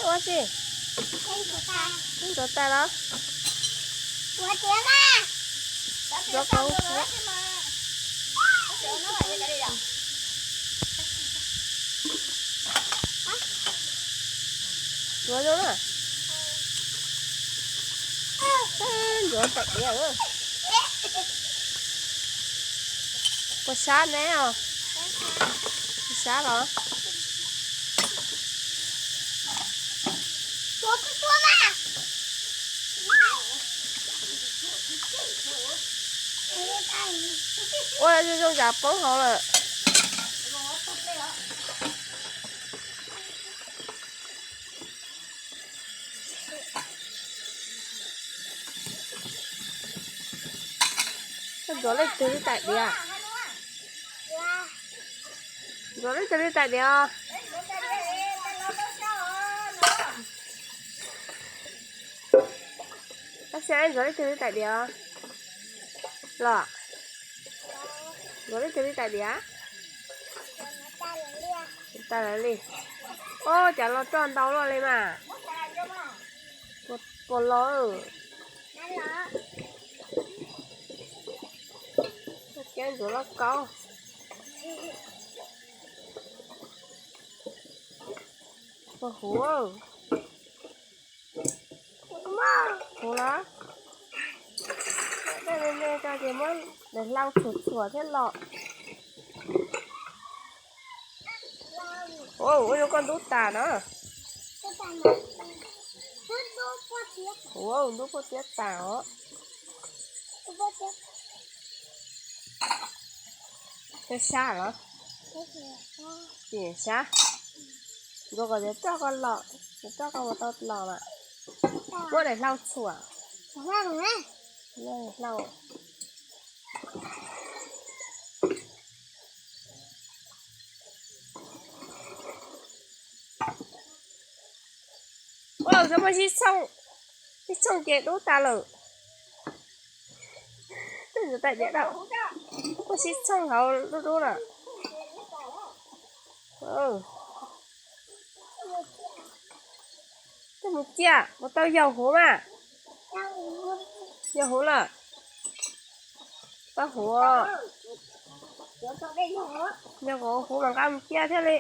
Ua tsi? Ntxuav tas los? Ntxuav kauv. Ntxuav zoo na. Ntxuav tais diav. Puas sab ne os? Puas sab los? Ua zoo zoo tsam poob hauv lawm. Koj ntxuav leej twg li tais diav? Ntxuav leej twg li tais diav? Tab sis ntxuav leej twg li tais diav los? Ntxuav leej twg li tais diav? Tas lawm li. Ob, cas los roj ntau luaj li mas. Puas los? Koj ntxuav lauj kaub. Puas huv? Huv los? Tej me me ko ces muab daim hlau txhuam txhuam thiab los. Ua zoo koj ntub tas no. Ua ntub pob tiab tas os. Sab sab los? Tsis sab. Ntxuav kom cov roj ko los, cov roj ko mus tau los mas. Muab daim hlau txhuam. Hlau. Ua, muaj sib txhooj, sib txhooj ces dub tas lawm. Tej ntxuav tais diav dab, muaj sib txhooj hauv dub dub lawm. Tej mus ciaj mus tau yaus huv mas. Yaus huv lawm. Tau huv. Yog huv mas nqa mus ciaj thiaj li.